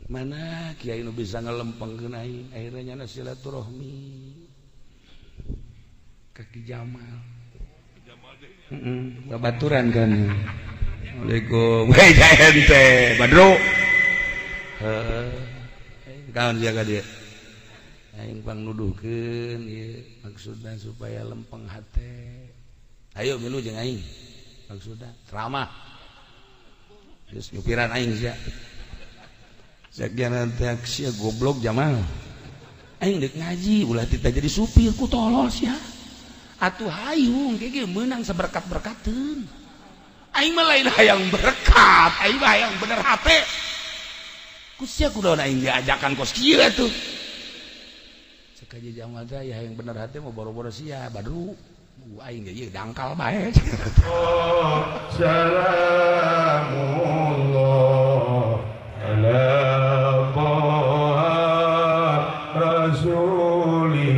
Mana kiai nu bisa ngelempengkeun aing, akhirnya nyana silaturahmi ka Ki Jamal. Heeh, babaturan kan. Assalamualaikum. Hei ente, Badru. Heeh. Kaon sia ka dieu? Aing pang nuduhkeun ieu maksudna supaya lempeng hate. Ayo milu jeung aing. Maksudna ceramah. Geus nyupiran aing sia. Sekian teh sia goblok Jamal. Aing deuk ngaji ulah tita jadi supir ku tolol sia. Atuh hayung ge meunang saberkat-berkateun. Aing mah lain hayang berkat, aing mah hayang bener hate. Ku sia kudu aing diajakan kos kieu atuh. Cek aja Jamal teh ya hayang bener hate mah boro-boro sia Badru. Aing ge ieu dangkal bae. Salamullah ala Rasulillah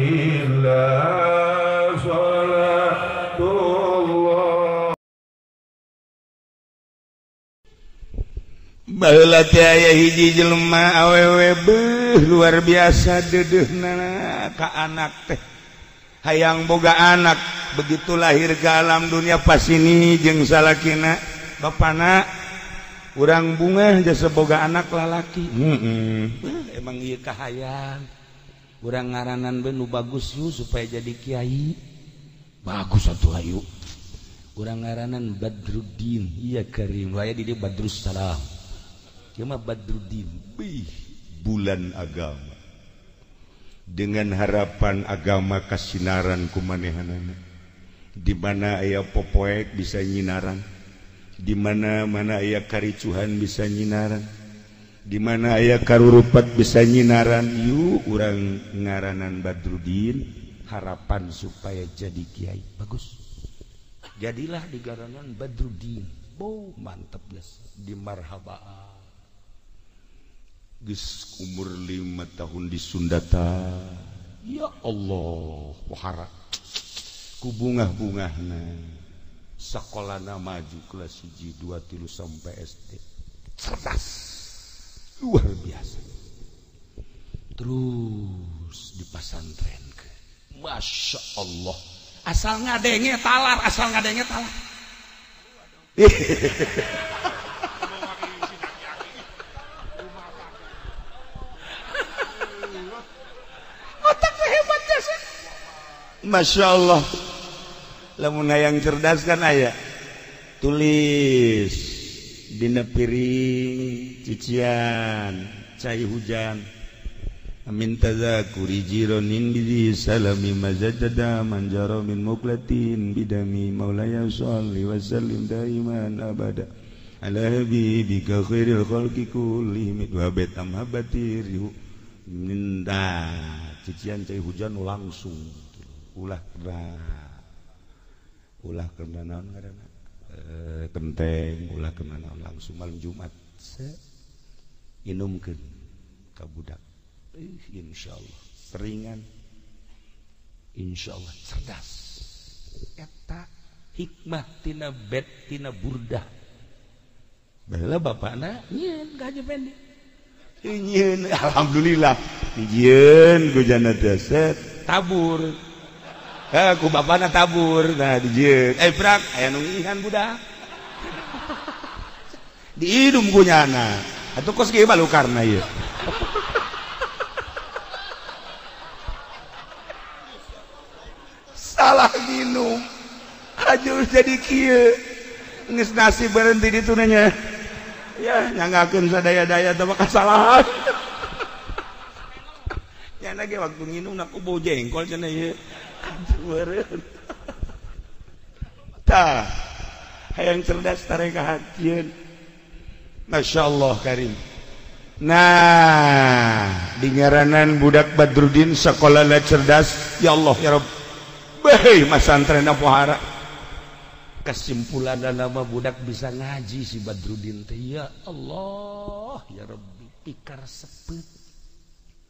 salatullah. Baheula teh aya hiji jelema awewe beuh luar biasa deudeuhna ka anak teh. Hayang boga anak, begitu lahir ke alam dunia pas ini jeung salakina bapana urang bungah jasa boga anak lalaki. Emang ieu kahayang. Urang ngaranan we nu bagus yu supaya jadi kiai. Bagus atuh hayu. Urang ngaranan Badruddin, iya karim aya di dieu Badrus Salam. Ieu mah Badruddin, bih bulan agama. Dengan harapan agama kasinaran kumanehanana. Di mana aya popoek bisa nyinaran, di mana mana aya karicuhan bisa nyinaran, di mana aya karurupat bisa nyinaran. Yuk urang ngaranan Badruddin, harapan supaya jadi kiai. Bagus. Jadilah digaranan Badruddin. Bo mantep geus di marhaba. Geus umur 5 tahun di Sundata. Ya Allah, wahara. Ku bungah-bungahna. Sakolana maju kelas 1, 2, 3 sampai SD. Cerdas. Luar biasa. Terus dipasantrenkeun. Masya Allah. Asal ngadenge talar, asal ngadenge talar. Otaknya hebat sih. Masya Allah. Lamun hayang cerdas kan aya tulis dina piring cician cai hujan amin tazakuri jironin bi salami mazajada manjaro min muklatin bidami maulaya sholli wa sallim daiman abada ala habibika khairil khalqi kullihim wa batam habatir minta cician cai hujan langsung ulah kena ulah kena naon ngaranna kenteng ulah kena naon langsung malam Jumat inumkeun ka budak. Insyaallah seringan, insyaallah cerdas. Eta hikmah tina bet tina burdah. Baheula bapakna nyieun ka Haji Pendi. Nyieun alhamdulillah dijieun ku jana teh set tabur. Ku bapakna tabur, nah dijieun. Prak aya nu ngihan budak. Diidum ku nyana. Atuh kos kieu balukarna ieu. Salah minum. Haji jadi kieu. Geus nasib berhenti ditu nya. Ya nyanggakeun sadaya-daya teh kasalahan. Nyana ge waktu nginum ku bau jengkol cenah ieu. Tah, hayang cerdas tareka hatieun. Masya Allah karim. Nah, di ngaranan budak Badruddin sekolahna cerdas. Ya Allah ya Rabb. Beuh masantren pohara. Kesimpulan nama budak bisa ngaji si Badruddin teh. Ya Allah ya Rabbi, pikar sepet.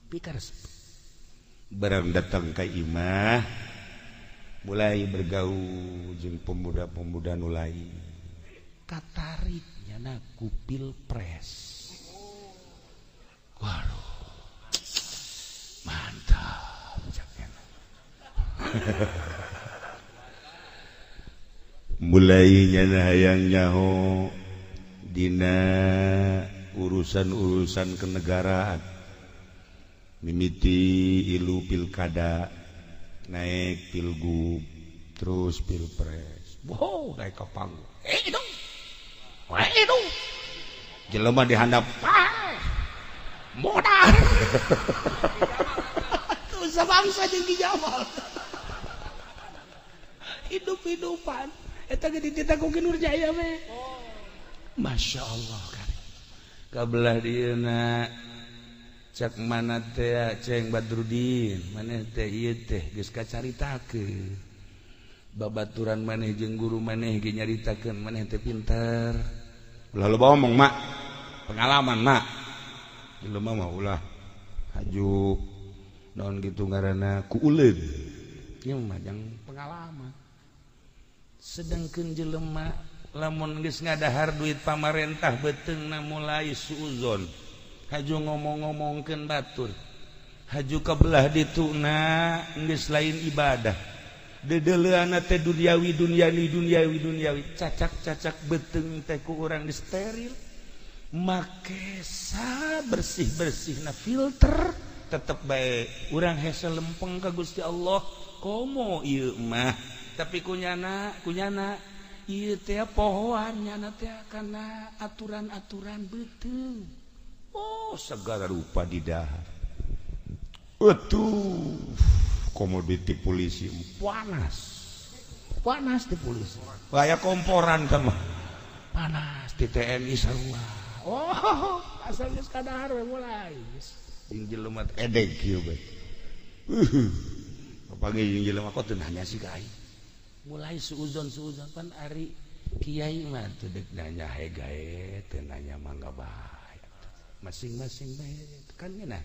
Pikar sepet. Barang datang ka imah mulai bergaul jeung pemuda-pemuda nu lain. Katarik nyana ku pilpres. Mulai nyana hayang nyaho dina urusan-urusan kenegaraan mimiti ilu pilkada naik pilgub terus pilpres. Wow, naik ke panggung. Dong. Dong. Jelema dihandap. Modal. Tuh sabangsa jeung Ki Jamal. Hidup-hidupan eta ge dititah ku Ki Nurjaya we. Masya Allah kan. Kabelah dieuna cak mana teh Ceng Badrudin, maneh teh ieu teh geus kacaritakeun. Babaturan maneh jeung guru maneh ge nyaritakeun maneh teh pinter. Ulah loba omong mak. Pengalaman mak. Jelema mah ulah haju naon kitu ngaranna ku uleun. Ieu mah jang pengalaman. Sedangkeun jelema lamun geus ngadahar duit pamarentah beuteungna mulai suuzon. Haju ngomong-ngomongkeun batur. Haju kabelah dituna geus lain ibadah. Dedeleuana teh duniawi duniawi duniawi duniawi cacak-cacak beuteung teh ku urang geus steril. Make sa bersih-bersihna filter tetep bae urang hese lempeng ka Gusti Allah komo ieu mah. Tapi kunyana kunyana ieu teh pohoan nyana teh kana aturan-aturan beuteung. Oh segala rupa didahar. Atuh komoditi polisi panas. Panas di polisi. Aya komporan teh mah. Panas di TNI sarua. Oh, asal geus kadahar we mulai. Jeung jelema edeg kieu bae. Kapanggih jeung jelema kok teu nanya sih ka aing. Mulai suuzon-suuzon pan ari kiai mah teu deuk nanya hegae, teu nanya mangga bae. Masing-masing bae kan ngeunah.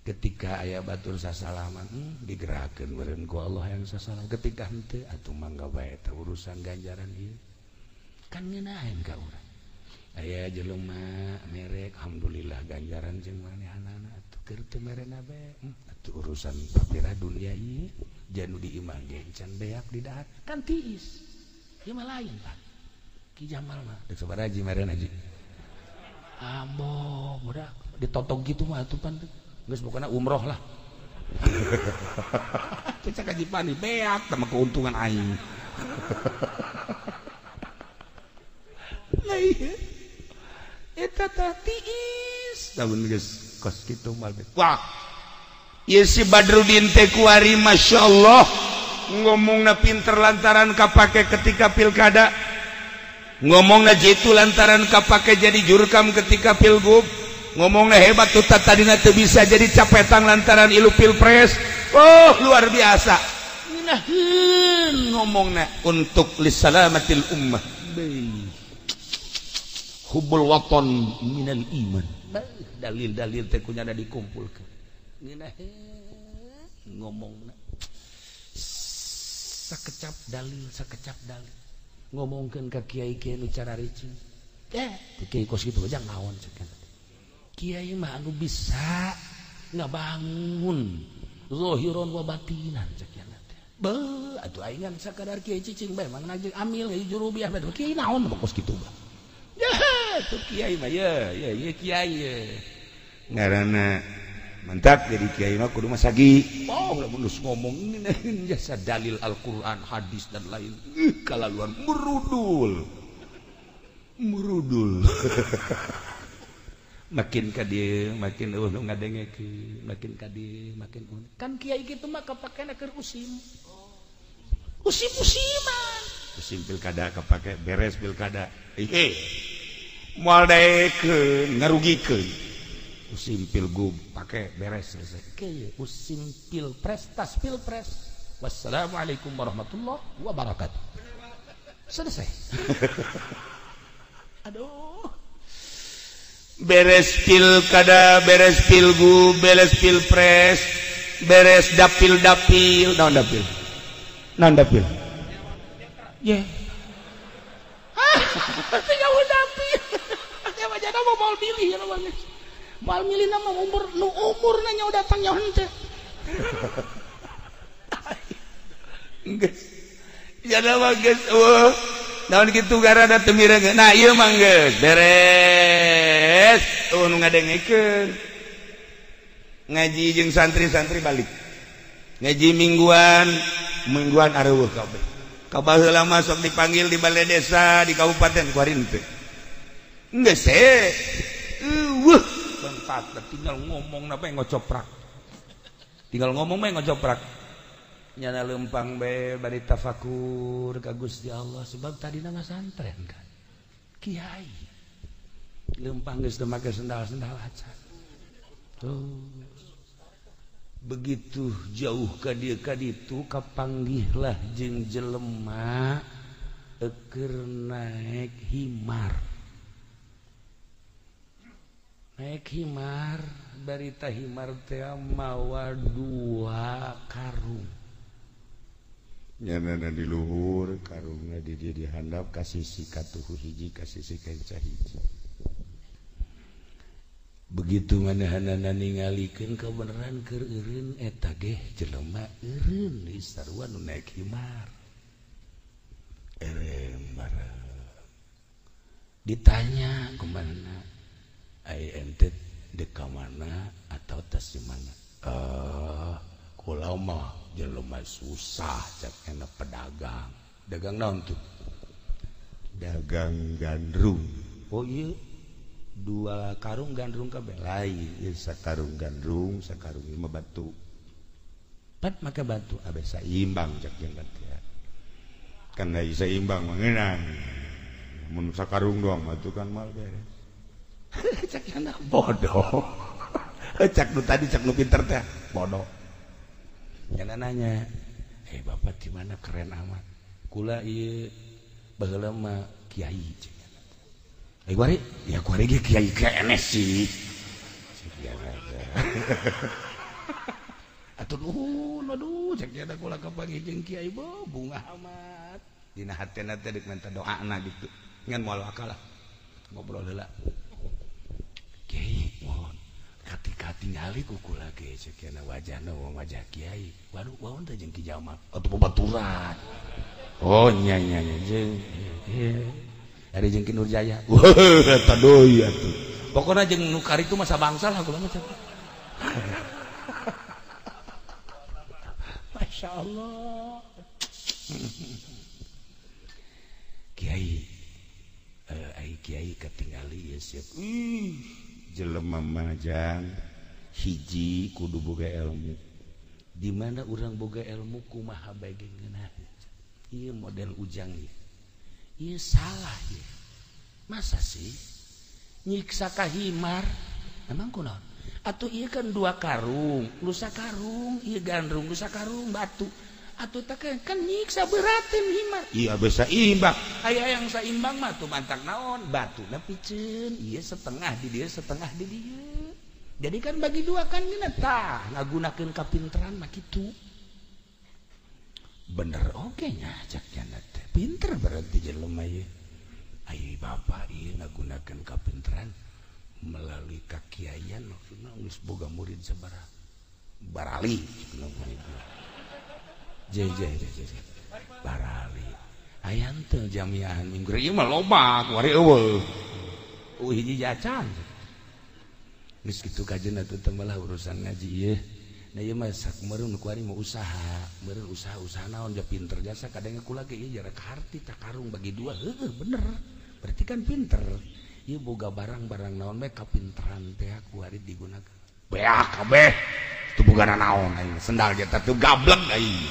Ketika aya batur sasalaman, digerakkeun meureun ku Allah yang sasalaman. Ketika henteu atuh mangga bae teh urusan ganjaran ieu. Kan ngeunaheun ka urang. Aya jelema merek alhamdulillah ganjaran jeung manehanana atuh keur teu merena bae. Atuh urusan papira dunia ieu janu di imah ge can beak di dahar kan tiis. Ieu mah lain Pak. Ki Jamal mah deuk sabaraha haji meren haji. Ambo budak ditotok gitu mah atuh pan geus pokona umroh lah. Teu cak haji pani beak tah mah keuntungan aing. Lah ieu eta tah tiis lamun geus kos kitu mah. Wah. Ieu si Badrudin teh kuari masyaallah ngomongna pinter lantaran kapake ketika pilkada. Ngomongna jitu lantaran kapake jadi jurkam ketika pilgub. Ngomongna hebat tuh tadina teu bisa jadi capetang lantaran ilu pilpres. Oh luar biasa. Ngeunaheun ngomongna untuk lisalamatil ummah. Hubbul waton minal iman. Dalil-dalil teh kunyana dikumpulkeun. Ngeunaheun ngomongna sakecap dalil sakecap dalil. Ngomongkeun ka kiai-kiai nu cararicing. Kiai kos kitu aja naon cek. Kiai mah anu bisa ngabangun zahiron wa batinan cek nya teh. Beuh atuh aing ngan sakadar kiai cicing bae mah ngajeng amil jurubiah bae kiai naon mah kos kitu bah. Ya tuh kiai mah ya ya ya kiai ya. Ngaranna mantap jadi kiai mah kudu masagi. Oh lamun geus ngomong ngeunaheun jasa dalil Al-Qur'an, hadis dan lain. Kalaluan merudul. Merudul. Makin ka dieu makin eueuh nu ngadengekeun, makin ka dieu makin unik. Kan kiai kitu mah kapakena keur usim. Usim-usiman. Usim pilkada kapake beres pilkada. Ih. Moal daekeun ngarugikeun. Usim pilgub pake beres selesai. Oke, usim pilpres tas pilpres. Wassalamualaikum warahmatullahi wabarakatuh. Selesai. Aduh. Beres pilkada, beres pilgub, beres pilpres, beres dapil-dapil, naon dapil? Naon dapil? Ye. Ah, tinggal dapil. Ya mah jadi mau milih ya mah. Moal milih nama umur nu umurna nya datang nya henteu. Geus. Jada mah geus eueuh. Naon kitu garada teu mireungeun. Nah ieu mah geus beres. Eueuh nu ngadengekeun. Ngaji jeung santri-santri balik. Ngaji mingguan, mingguan areueuh kabeh. Ka baheula mah sok dipanggil di balai desa, di kabupaten kuari teu. Geus e. Eueuh, bentak tinggal ngomong napa ngocoprak. Tinggal ngomong mah ngocoprak. Nyana lempang bae bari tafakur ka Gusti Allah sebab tadina mah santren kan. Kiai. Lempang geus teu make sendal-sendal acan. Tuh. Begitu jauh ka dieu ka ditu kapanggihlah jeung jelema keur naek himar. Naek himar barita himar teh mawa dua karung. Nyanana di luhur karungna di dieu dihandap ka sisi katuhu hiji ka sisi kenca hiji. Begitu manehanana ningalikeun kabeneran keur eureun eta ge jelema eureun di sarua nu naek himar. Eureun bareng. Ditanya kumaha ai ente dek ka mana atau tas di mana? Kula mah jelema susah cek enak pedagang. Dagang naon tuh? Dagang gandrung. Oh iya, dua karung gandrung kabeh. Lain, ieu sakarung gandrung, sakarung ieu mah batu. Pat make batu abeh saimbang cek jeung teh. Kan da saimbang mah ngeunang. Mun sakarung doang mah tuh kan mal beres. Cek anak bodoh. Cek nu tadi cek nu pinter teh bodoh. Jangan nanya, bapak di mana keren amat. Kula ieu baheula mah kiai cek. Kuari, ya kuari ge kiai keneh sih. Cek atuh nuhun aduh cek nya kula kapanggih jeung kiai bungah amat. Dina hatena teh deuk minta doana gitu. Ngan moal akalah. Ngobrol heula. Kiai mohon ketika tingali ku kula ge cek nya wajahna wajah kiai. Waduh waon teh jeung Ki Jamal atuh babaturan. Oh nya nya nya jeung ari jeung Ki Nurjaya. Wah eta deui atuh. Pokona jeung nu kari itu masa bangsa lah kula mah cek. Masya Allah. Kiai ai kiai katingali ieu siap. Jelema mah jang hiji kudu boga ilmu. Di mana urang boga ilmu kumaha bae ge ngeunah. Ieu model ujang ieu. Ieu salah ieu. Masa sih nyiksa ka himar? Emang kunaon? Atuh ieu kan dua karung, lu sakarung, ieu gandrung, lu sakarung batu. Atuh tak kan nyiksa beratin himar. Iya bisa imbang. Aya yang saimbang mah tuh mantak naon, batuna piceun, ieu setengah di dieu, setengah di dieu. Jadi kan bagi dua kan geuna tah ngagunakeun kapinteran mah kitu. Bener oge nya cek nya teh. Pinter berarti jelema ieu. Ai bapak ieu ngagunakeun kapinteran melalui kakiaian maksudna geus boga murid sabaraha. Barali cenah murid. Jeh jeh jeh jeh. Barali. Aya teu jamiahan minggu ieu mah loba kuari eueuh. Hiji jacan. Geus kitu kajeun atuh teh malah urusan ngaji ieu. Nah ieu mah sak meureun kuari mah usaha, meureun usaha-usaha naon ja pinter jasa kadang kula ge ieu jarak harti tak karung bagi dua heueuh bener. Berarti kan pinter. Ieu boga barang-barang naon bae kapinteran teh kuari digunakeun. Beak kabeh. Teu boga naon aing sendal ge teh gablek aing.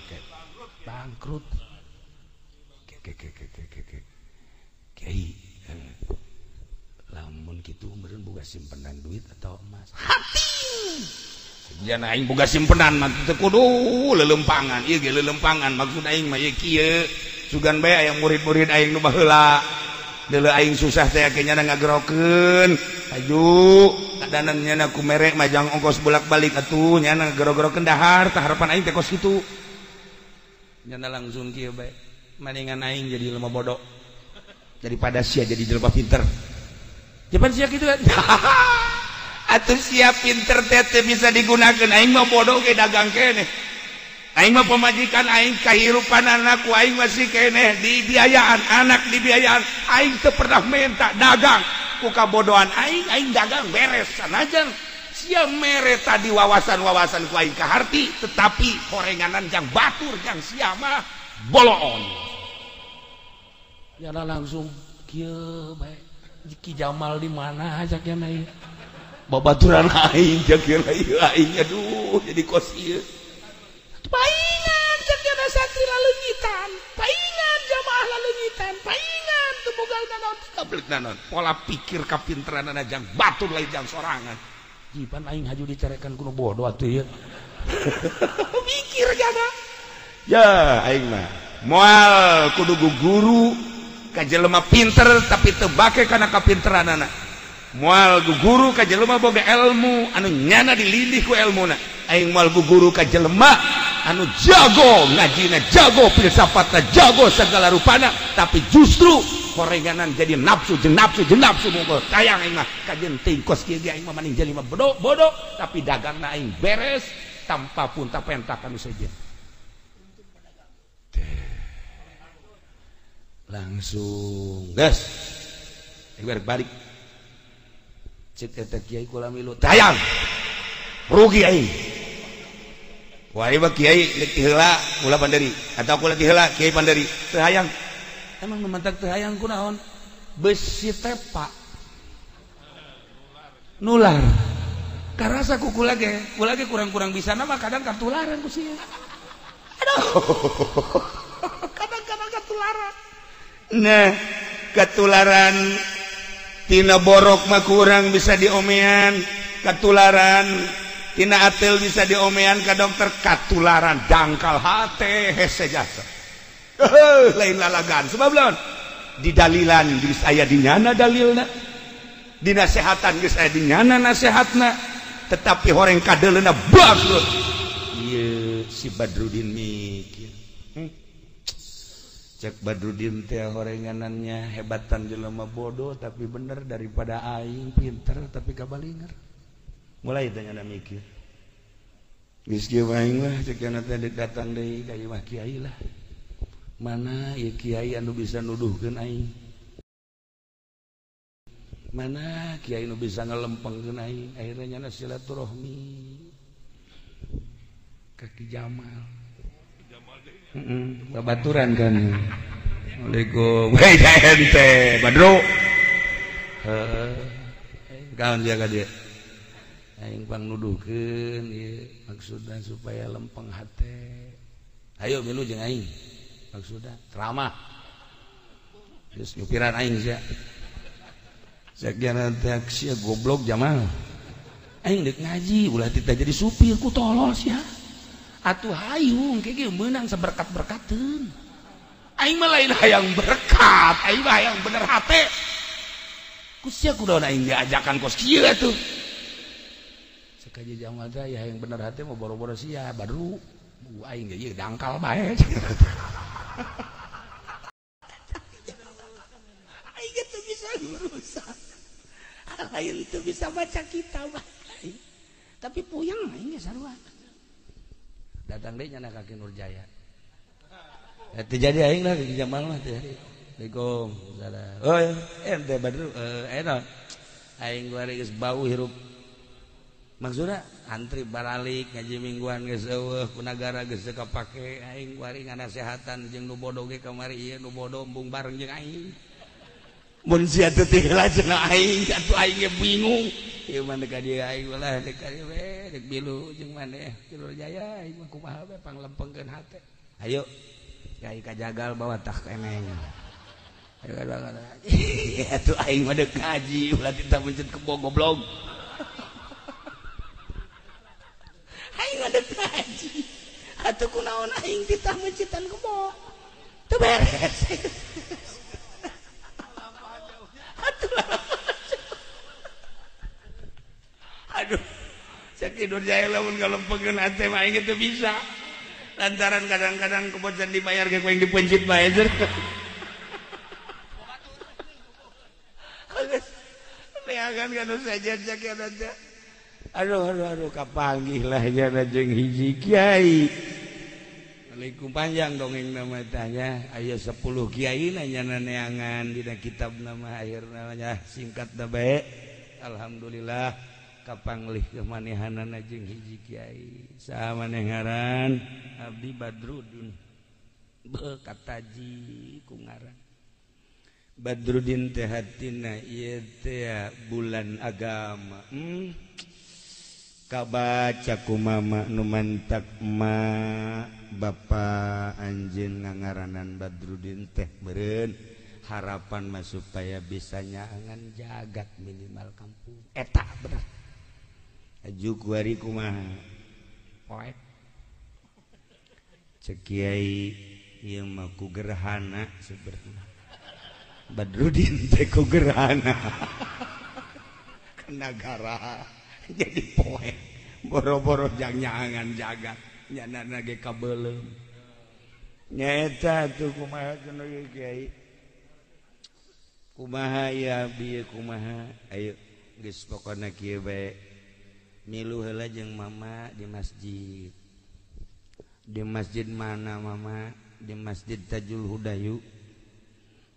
Oke. Bangkrut. Ke ke ke ke ke. Kiai lamun kitu meureun boga simpenan duit atau emas. Hati. Jana aing boga simpenan mah teu kudu lelempangan. Ieu ge lelempangan maksud aing mah ieu kieu. Sugan bae aya murid-murid aing nu baheula. Deuleu aing susah teh ke nyana ngagerokeun. Aju kadanan nyana ku merek majang ongkos bolak-balik atuh nyana ngagero-gerokeun dahar tah harapan aing teh kos kitu. Nyana langsung kieu bae. Maningan aing jadi jelema bodoh daripada sia jadi jelema pinter. Japan sia kitu kan. Atuh sia pinter teh teu bisa digunakeun aing mah bodoh ge dagang keneh. Aing mah pemajikan aing kahirupan anak aing masih keneh dibiayaan anak dibiayaan aing teu pernah minta dagang ku kabodohan aing aing dagang beres sanajan sia mere tadi wawasan-wawasan ku aing kaharti tetapi horenganan jang batur jang sia mah boloon nyana langsung kieu bae Ki Jamal di mana cak nya ieu babaturan aing cak nya ieu aing aduh jadi kos ieu paingan cekna santri laleungitan paingan jamaah laleungitan paingan teu boga nanaon kablik naon pola pikir kapinteranana jang batur lain jang sorangan jipan aing haju dicarekan ku nu bodoh atuh ieu mikir jana ya aing mah moal kudu guru ka jelema pinter tapi teu bake kana kapinteranana moal guru ka jelema boga ilmu anu nyana dilindih ku elmuna aing moal guru ka jelema anu jago ngajina jago filsafatna jago segala rupana tapi justru horenganan jadi nafsu jeung nafsu jeung nafsu mungkul tayang aing mah kajeun teuing kos kieu ge aing mah maning jelema bodoh bodoh tapi dagangna aing beres tanpa punta penta kanu sejen langsung gas balik cek eta kiai kula milu tayang rugi aing wah ieu kiai deuk heula kula panderi atau kula ti heula kiai panderi teu hayang emang nu mantak teu hayang kunaon besi tepa nular karasa ku kula ge kurang-kurang bisa mah kadang katularan ku sia aduh kadang-kadang katularan nah katularan tina borok mah kurang bisa diomean katularan tina atel bisa diomean ka dokter katularan dangkal hate hese jasa lain lalagan sebab lawan didalilan geus aya di nyana dalilna dinasehatan geus aya di nyana nasehatna tetapi horeng kadeleuna bangkrut ieu si Badrudin mikir cek Badrudin teh horenganannya hebatan jelema bodoh tapi bener daripada aing pinter tapi kabalinger mulai teh nyana mikir geus kieu aing lah cek nyana teh datang deui ka imah kiai lah mana ieu kiai anu bisa nuduhkeun aing mana kiai nu bisa ngelempengkeun aing akhirnya nyana silaturahmi ka Ki Jamal babaturan kan Assalamualaikum hei ente Badru heeh kaon sia ka dieu aing pang nuduhkeun ieu maksudna supaya lempeng hate ayo milu jeung aing maksudna ceramah geus nyupiran aing sia sakian teh sia goblok Jamal aing deuk ngaji ulah tita jadi supir ku tolol sia atuh hayung ke meunang seberkat-berkateun aing mah lain hayang berkat aing mah hayang bener hate ku sia kudu aing diajakan kos kieu atuh sakaja Jamal teh ya hayang bener hate mah boro-boro sia Badru aing ge ieu dangkal bae aing teu bisa urusan lain teu bisa baca kitab tapi puyeng aing ge sarua datang deui nyana ka Ki Nurjaya teu jadi aing lah Ki Jamal mah teu jadi Assalamualaikum salam oh ente Badru naon aing kuari geus bau hirup maksudna antri baralik ngaji mingguan geus eueuh ku nagara geus teu kapake aing kuari nganasehatan jeung nu bodoh ge kamari ieu nu bodoh embung bareng jeung aing mun sia teu tinggal cenah aing atuh aing ge bingung ieu mah ka dieu aing ulah deuk ka dieu we deuk bilu jeung maneh Ki Nurjaya aing mah kumaha we panglempengkeun hate ayo kiai kajagal bawa tah keneng atuh aing mah deuk ngaji ulah tita mencet kebo goblok aing mah deuk ngaji atuh kunaon aing titah mencitan kebo teu beres atuh aduh cek Ki Nurjaya lamun ngalempengkeun hate mah aing teu bisa lantaran kadang-kadang kebocan dibayar ge ku aing dipencit bae neangan kanu saja cek aduh aduh aduh kapanggih lah jana jeung hiji kiai. Assalamualaikum panjang dongeng nama tanya aya 10 kiai nanya neangan dina kitab nama akhir namanya singkat da bae. Alhamdulillah kapanglih kemanehanana jeung hiji kiai. Saha maneh ngaran? Abdi Badrudin. Beuh kataji ku ngaran. Badrudin teh hatina ieu teh bulan agama. Kabaca ku mama nu mantak ma bapa anjeun ngangaranan Badrudin teh meureun harapan mah supaya bisa nyaangan jagat minimal kampung eta bener aju kuari kumaha poek cek kiai ieu mah ku gerhana sebenarnya Badrudin teh ku gerhana kena gara jadi poek boro-boro jang nyaangan jagat nyanana ge kabeuleum nyaeta atuh kumaha cenah kiai kumaha ya bieu kumaha ayo geus pokona kieu bae milu heula jeung mama di masjid. Di masjid mana mama? Di Masjid Tajul Hudayu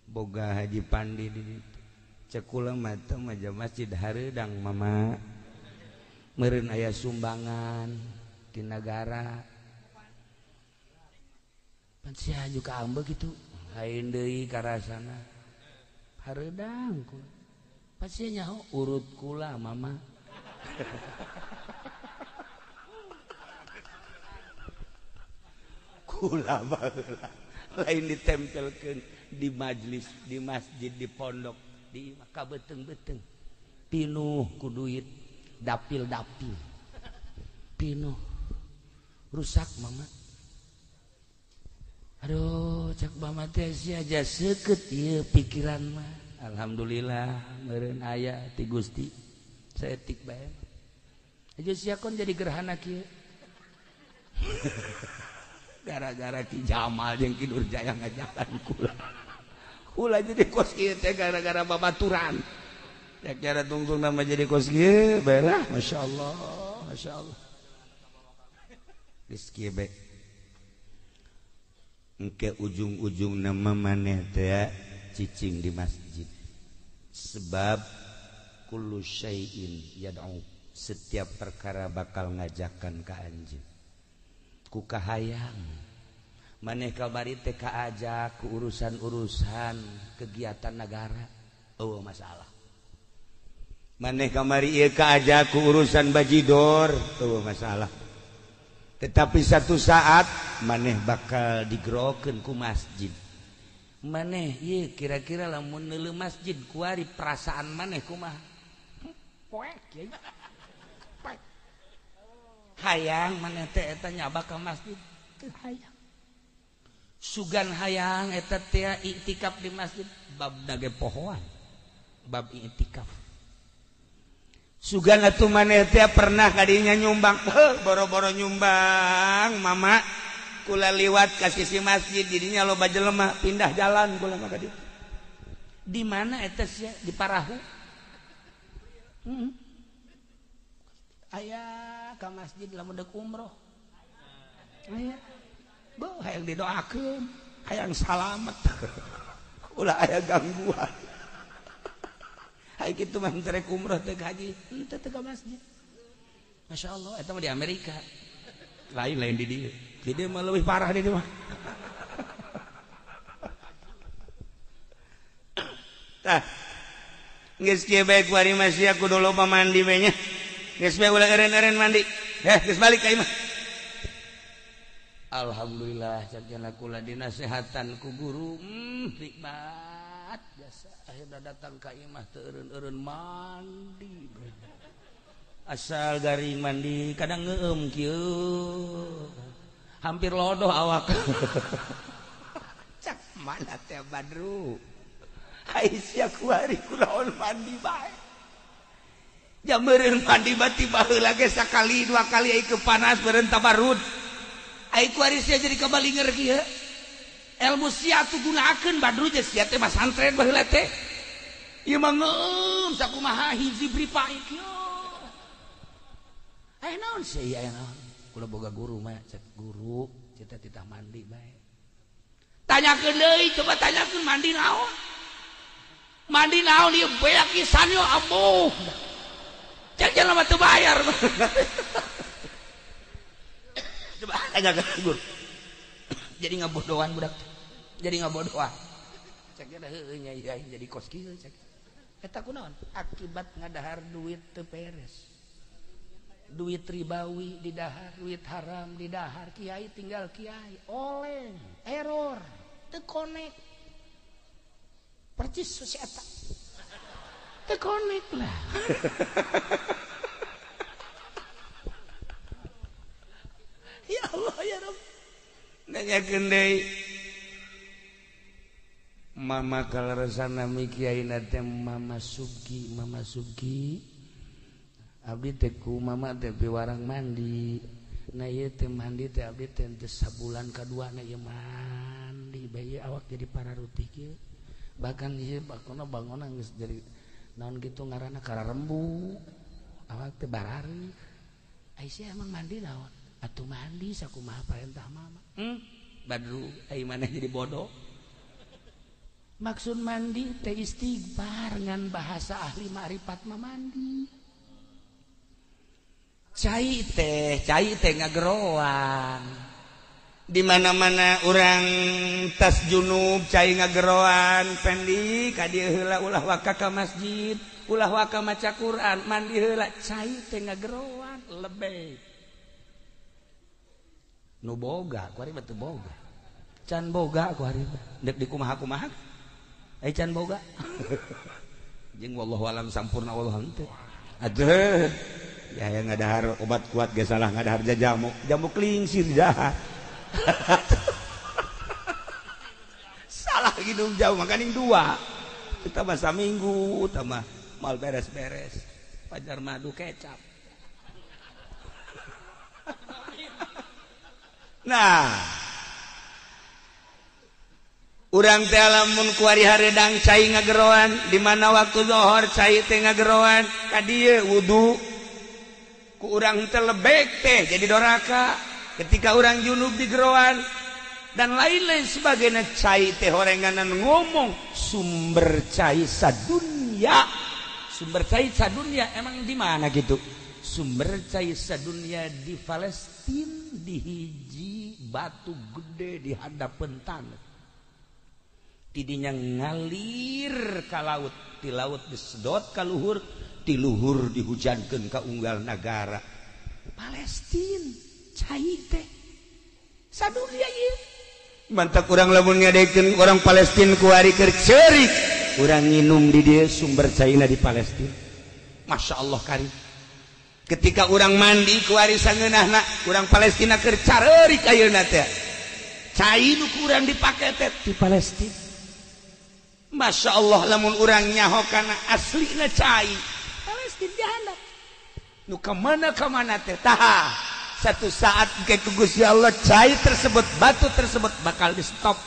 boga Haji Pandi di ditu. Cek kula mah teu maja masjid hareudang mama meureun aya sumbangan di nagara pan sia juga ambeu kitu lain deui karasana hareudang kula pan sia nyaho urut kula mama. Kula baheula lain ditempelkeun di majlis di masjid di pondok di imah kabeuteng-beuteng pinuh ku duit dapil-dapil pinuh rusak mama. Aduh cak mama teh sia aja seukeut ieu pikiran mah. Alhamdulillah meureun aya ti Gusti saeutik bae aja sia kon jadi gerhana kieu. Gara-gara Ki Jamal jeung Ki Nurjaya ngajakan kula kula jadi kos kieu teh gara-gara babaturan. Ya kira tungtung nama jadi kos kieu bae lah masyaallah masyaallah. Geus kieu bae engke ujung-ujung nama maneh teh cicing di masjid. Sebab kullu syai'in yad'u, setiap perkara bakal ngajakan ka anjeun. Ku kahayang maneh kamari teh kaajak ku urusan-urusan kegiatan negara eueuh masalah. Maneh kamari ieu kaajak ku urusan bajidor eueuh masalah. Tetapi satu saat maneh bakal digerokeun ku masjid. Maneh ieu kira-kira lamun neuleuh masjid kuari perasaan maneh kumaha? Poek kieu. Poek. Hayang maneh teh eta nyabak ka masjid teu hayang. Sugan hayang eta teh iktikaf di masjid bab dage pohoan. Bab iktikaf. Sugan atuh maneh teh pernah kadinya nyumbang, boro-boro nyumbang mama kula liwat ka sisi masjid didinya loba jelema pindah jalan kula mah ka ditu. Di mana eta sia? Di parahu. Aya ka masjid lamun deuk umroh. Aya. Beuh hayang didoakeun, hayang salamet. Ulah aya gangguan. Hai kitu mah terek umroh teh haji, henteu teh ka masjid. Masya Allah, eta mah di Amerika. Lain-lain di dieu. Di dieu mah leuwih parah di dieu mah. Tah. Geus kieu bae kuari mah sia kudu loba mandi we nya. Geus bae ulah eureun-eureun mandi. Heh, geus balik ka imah. Alhamdulillah cak jana kula dinasehatan ku guru. Nikmat jasa. Akhirnya datang ka imah teu eureun-eureun mandi. Asal garing mandi kadang ngeueum kieu. Hampir lodoh awak. Cak mana teh Badru. Ai sia kuari kulaon mandi bae. Jam meureun mandi bati baheula ge sakali dua kali ai kepanas meureun tabarud. Ai kuari sia jadi kabalinger kieu. Ilmu sia tuh gunakeun Badru je sia teh masantren baheula teh. Ieu mah ngeueum sakumaha hiji bripa kieu. Aya naon sia aya naon? Kula boga guru mah cek guru cita titah mandi bae. Tanyakeun deui, coba tanyakeun mandi naon? Mandi naon ieu beak pisan yo ambuh. Cek jelema teu bayar. Coba tanyakeun guru. Jadi ngabodohan budak. Jadi ngabodohan. Cek nya heueuh nya ieu jadi kos kieu cek. Eta kunaon? Akibat ngadahar duit teu beres. Duit ribawi didahar, duit haram didahar, kiai tinggal kiai, oleng, error, teu konek. Percis si eta. Teu konek lah. Ya Allah ya Rabb. Nanyakeun deui. Mama kaleresan nami kiai teh Mama Subki, Mama Subki. Abdi teh ku mama teh piwarang mandi. Nah ieu teh mandi teh abdi teh teu sabulan kadua na ieu mandi bae awak jadi pararutih kieu. Bahkan ieu bakona bangona geus jadi naon kitu ngaranna kararembu. Awak teh barari. Ai sia emang mandi naon? Atuh mandi sakumaha parentah mama. Badru ai maneh jadi bodoh. Maksud mandi teh istighfar ngan bahasa ahli ma'rifat mah mandi. Cai teh ngageroan. Di mana-mana urang tas junub cai ngageroan, pendi ka dieu heula ulah waka ka masjid, ulah waka maca Quran, mandi heula cai teh ngageroan lebih. Nu boga, ku ari mah teu boga. Can boga ku ari mah. Deuk dikumaha-kumaha. Ai can boga. Jeung wallahu alam sampurna wallahu henteu. Aduh. Ya yang ngadahar obat kuat ge salah ngadahar jamu. Jamu klingsir jahat. Salah minum jauh makaning dua. Kita mah saminggu, tambah mal beres-beres. Pajar madu kecap. Nah, urang teh lamun kuari haredang cai ngageroan, di mana waktu zohor cai teh ngageroan, ka dieu wudu. Ku urang teh lebek teh jadi doraka. Ketika urang junub digeroan dan lain-lain sebagainya, cai teh horenganan ngomong sumber cai sadunya. Sumber cai sadunya emang di mana gitu? Sumber cai sadunya di Palestina, di hiji batu gede di hadapan tanah. Tidinya ngalir ka laut, di laut disedot ka luhur, di luhur dihujankeun ka unggal nagara. Palestina cai teh sadunya ieu. Mantap urang lamun ngadekeun orang Palestina ku ari keur ceurik, urang nginum di dieu sumber caina di Palestina. Masya Allah karim. Ketika urang mandi ku ari sangeunahna, urang Palestina keur careurik ayeuna teh. Cai nu ku urang dipake teh di Palestina. Masya Allah lamun urang nyaho kana aslina cai Palestina dihandap. Nu ka mana teh taha. Satu saat ke Gusti Allah cai tersebut, batu tersebut bakal di stop.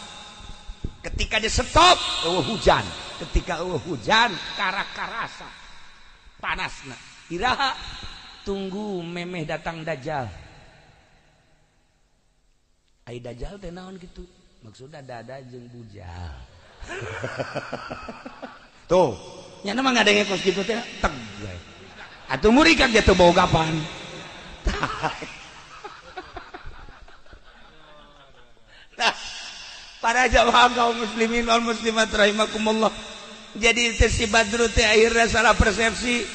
Ketika di stop, eueuh hujan. Ketika eueuh hujan, karakarasa panasna. Iraha tunggu memeh datang dajjal. Ai dajjal teh naon kitu? Maksudna dada jeung bujal. Tuh, nya mah ngadenge kos kitu teh teg we. Atuh murid ge teu boga pan. Nah, para jamaah kaum muslimin wal muslimat rahimakumullah. Jadi teh si Badru teh akhirnya salah persepsi.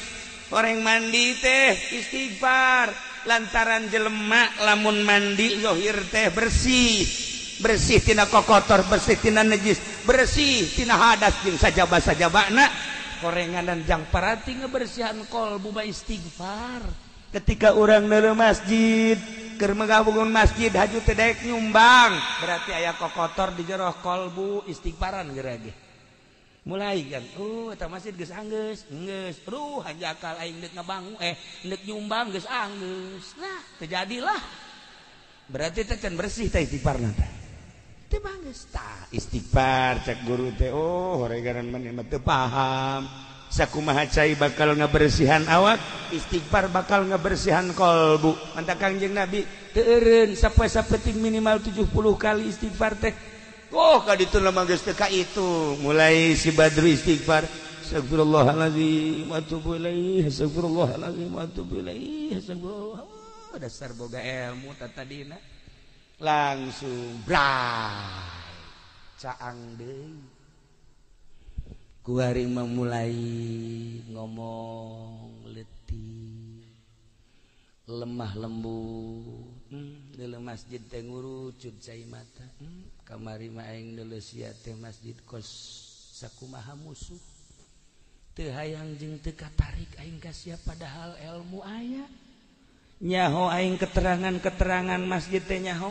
Orang mandi teh istighfar lantaran jelema lamun mandi zohir teh bersih. Bersih tina kokotor, bersih tina najis, bersih tina hadas jeung sajaba-sajabana. Korenganan jang parati ngebersihan kolbu mah istighfar. Ketika orang neuleuh masjid, keur megabungun masjid haju teh daek nyumbang, berarti aya kokotor di jero kolbu istighfaran geura ge. Mulai kan, eta masjid geus anggeus, geus, ruh hanjakal aing deuk ngabangun, deuk nyumbang geus anggeus. Nah, terjadilah. Berarti teh can bersih teh istighfarna teh. Teu banggeus tah istighfar cek guru teh, oh horegaran maneh mah teu paham. Sakumaha cai bakal ngabersihan awak, istighfar bakal ngabersihan kolbu. Mantap Kangjeng Nabi teu eureun sapoe sapeting minimal 70 kali istighfar teh. Oh ka ditu mah geus teu ka itu. Mulai si Badru istighfar, astagfirullahalazim wa atubu ilaih, astagfirullahalazim wa atubu ilaih, astagfirullah. Oh, dasar boga ilmu tatadina. Langsung bray. Caang deui. Kuari memulai ngomong letih, lemah lembut. Dalam masjid teh ngurucut cai mata. Kamari mah aing deuleu sia teh masjid kos sakumaha musuh. Teu hayang jeung teu katarik aing ka sia padahal ilmu aya. Nyaho aing keterangan-keterangan masjid teh nyaho,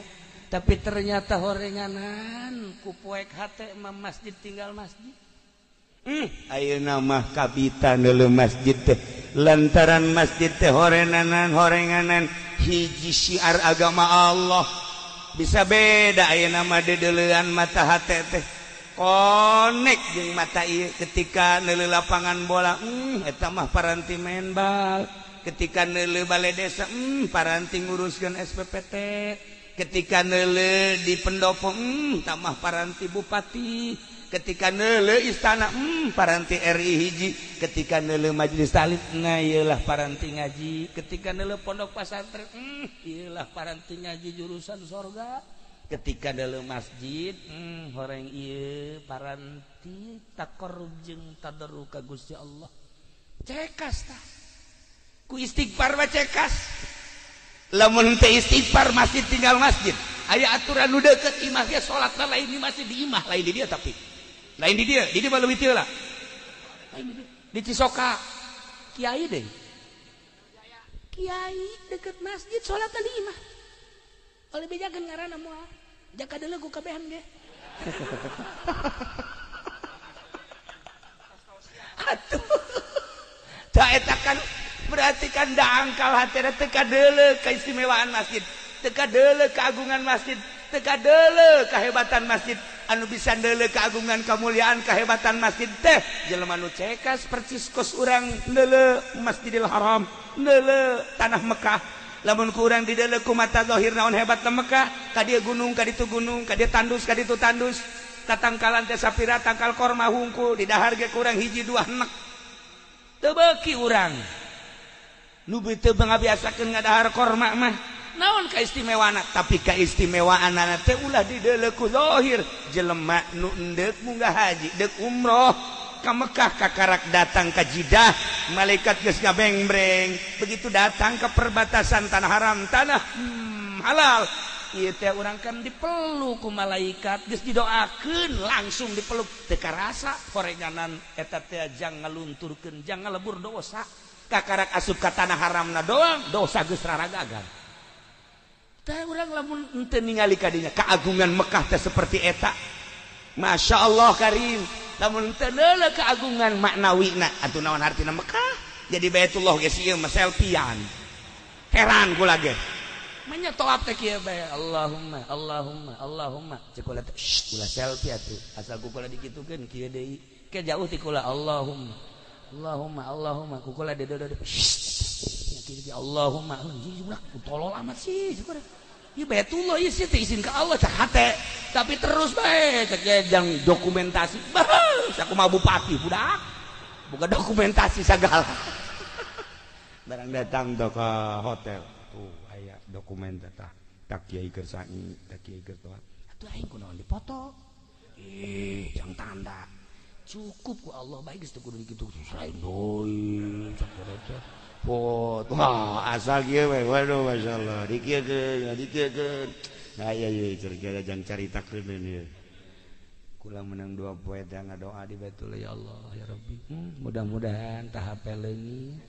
tapi ternyata horenganan ku poek hate mah masjid tinggal masjid. Ayeuna mah kabita neuleuh masjid teh lantaran masjid teh horenanan horenganan hiji syiar agama Allah bisa beda ayeuna mah deudeulean mata hate teh konek jeung mata ieu ketika neuleuh lapangan bola eta mah paranti main bal, ketika neuleuh balai desa paranti nguruskeun SPPT, ketika neuleuh di pendopo tamah paranti bupati, ketika neuleuh istana paranti RI hiji, ketika neuleuh majelis taklim nah ieulah paranti ngaji, ketika neuleuh pondok pesantren ieulah paranti ngaji jurusan sorga, ketika neuleuh masjid horeng ieu paranti taqarrub jeung tadarru ka Gusti Allah. Cekas tah ku istighfar mah cekas. Lamun teu istighfar masjid tinggal masjid. Aya aturan nu deukeut imah ge salatna lain di masjid, di imah lain di dia, tapi lain di dia, di dia mah leuwih teu lah. Lain di dia. Di Cisoka kiai deh. Kiai deukeut masjid salatna di imah. Oleh bejakeun ngaranna moal. Jaka deuleu ku kabehan ge. Atuh. Tah eta kan berarti kan dangkal hatena teu kadeuleu keistimewaan masjid, teu kadeuleu keagungan masjid, teu kadeuleu kehebatan masjid. Anu bisa ndeuleu keagungan, kemuliaan, kehebatan masjid teh jelema nu cekas persis kos urang ndeuleu Masjidil Haram, ndeuleu tanah Mekah. Lamun ku urang dideuleu ku mata zahir naon hebatna Mekah, ka dieu gunung, ka ditu gunung, ka dieu tandus, ka ditu tandus. Tatangkalan teh sapira tangkal korma hungkul, di dahar ge kurang hiji dua henek. Teu beuki urang. Nu teu ngabiasakeun ngadahar korma mah naon kaistimewaanna, tapi kaistimewaanna teh ulah dideuleu ku zahir. Jelema nu endeuk munggah haji, deuk umroh ka Mekah, kakarak datang ka Jidah, malaikat geus ngabengbreng. Begitu datang ke perbatasan tanah haram, tanah halal, ieu teh urang kan dipeluk ku malaikat, geus didoakeun langsung dipeluk. Teu karasa horenganan eta teh jang ngalunturkeun, jang ngalebur dosa. Kakarak asup ka tanah haramna doang dosa geus raragagan. Tah urang lamun henteu ningali ka dinya keagungan Mekah teh seperti eta. Masya Allah karim. Lamun henteu neuleuh keagungan maknawina atuh naon hartina Mekah? Jadi Baitullah geus ieu mah selfiean. Heran kula ge. Manya toap teh kieu bae. Allahumma Allahumma Allahumma. Cek kula teh ulah selfie atuh. Asal ku kula dikitukeun kieu deui. Ke jauh ti kula Allahumma Allahumma Allahumma ku kula deudeuh. Allahumma anjing budak tolol amat sih. Ieu Baitullah ieu sih teh izin ka Allah cak hate. Tapi terus bae cek jang dokumentasi. Bah, sakumaha bupati budak. Bukan dokumentasi segala. Barang datang tuh ke hotel. Tuh aya dokumen teh tak kiai keur sa'i, tak kiai keur toat. Atuh aing kunaon dipoto? Ih, jang tanda. Cukup ku Allah bae geus teu kudu dikitu. Lain deui cak teh. Foto, wah asal kieu we, waduh masyaallah, dikieukeun, dikieukeun. Nah iya iya cerita jang caritakeun ieu. Kula menang dua poe teh ngadoa di Baitullah, ya Allah ya Rabbi. Mudah-mudahan tah HP leungit.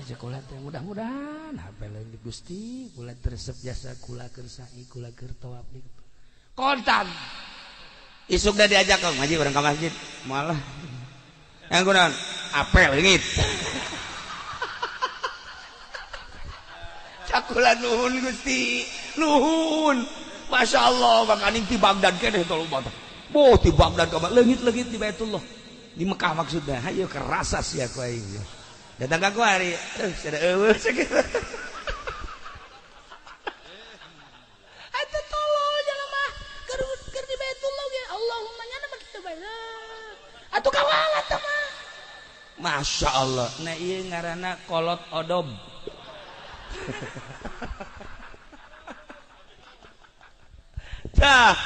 Sekolah teh mudah-mudahan HP leungit Gusti, kula teresep jasa kula keur sa'i, kula keur tawaf. Kontan. Isuk da diajak ke ngaji urang ka masjid, malah yang kunaon? Apel leungit. Cakula nuhun Gusti, nuhun. Masya Allah, makaning ti Baghdad keneh tolong bantah. Boh ti Baghdad ka leungit-leungit di Baitullah. Di Mekah maksudna, hayu kerasa sia ku aing. Datang ka kuari, sada eueuh sakitu. Atuh tolol jelema keur keur di Baitullah ge Allahumma nya mah kitu bae. Atuh kawalat teh mah. Masya Allah. Nah ieu ngaranna kolot odob. Tah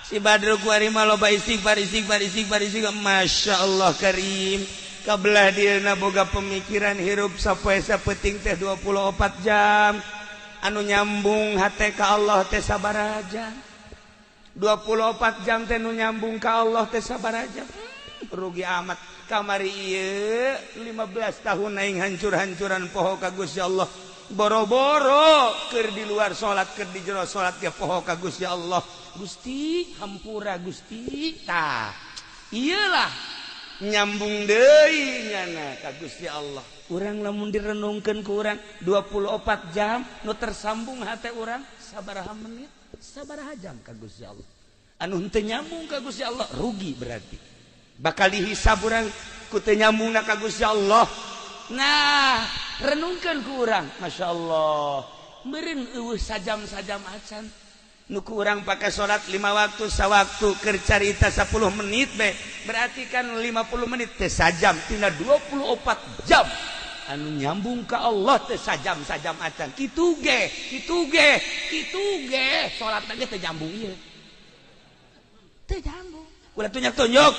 si Badru kuari mah loba istighfar istighfar istighfar istighfar. Masya Allah karim. Kabelah dieuna boga pemikiran hirup sapoe sapeting teh 24 jam. Anu nyambung hate ka Allah teh sabaraha jam. 24 jam teh nu nyambung ka Allah teh sabaraha jam. Rugi amat. Kamari ieu 15 tahun aing hancur-hancuran poho ka Gusti Allah. Boro-boro keur di luar salat keur di jero salat ge poho ka Gusti Allah. Gusti hampura Gusti. Tah ieulah nyambung deui nyana ka Gusti Allah. Urang lamun direnungkeun ku urang 24 jam nu tersambung hate urang sabaraha menit sabaraha jam ka Gusti Allah. Anu henteu nyambung ka Gusti Allah rugi berarti. Bakal dihisab urang ku teu nyambungna ka Gusti Allah. Nah, renungkeun ku urang, Masya Allah. Meureun eueuh sajam-sajam acan. Nu ku urang pake salat 5 waktu sawaktu keur carita 10 menit be. Berarti kan 50 menit teh sajam tina 24 jam. Anu nyambung ka Allah teh sajam-sajam acan. Kitu ge, kitu ge, kitu ge salatna ge teh nyambung ieu. Teh nyambung. Ulah tunjuk-tunjuk.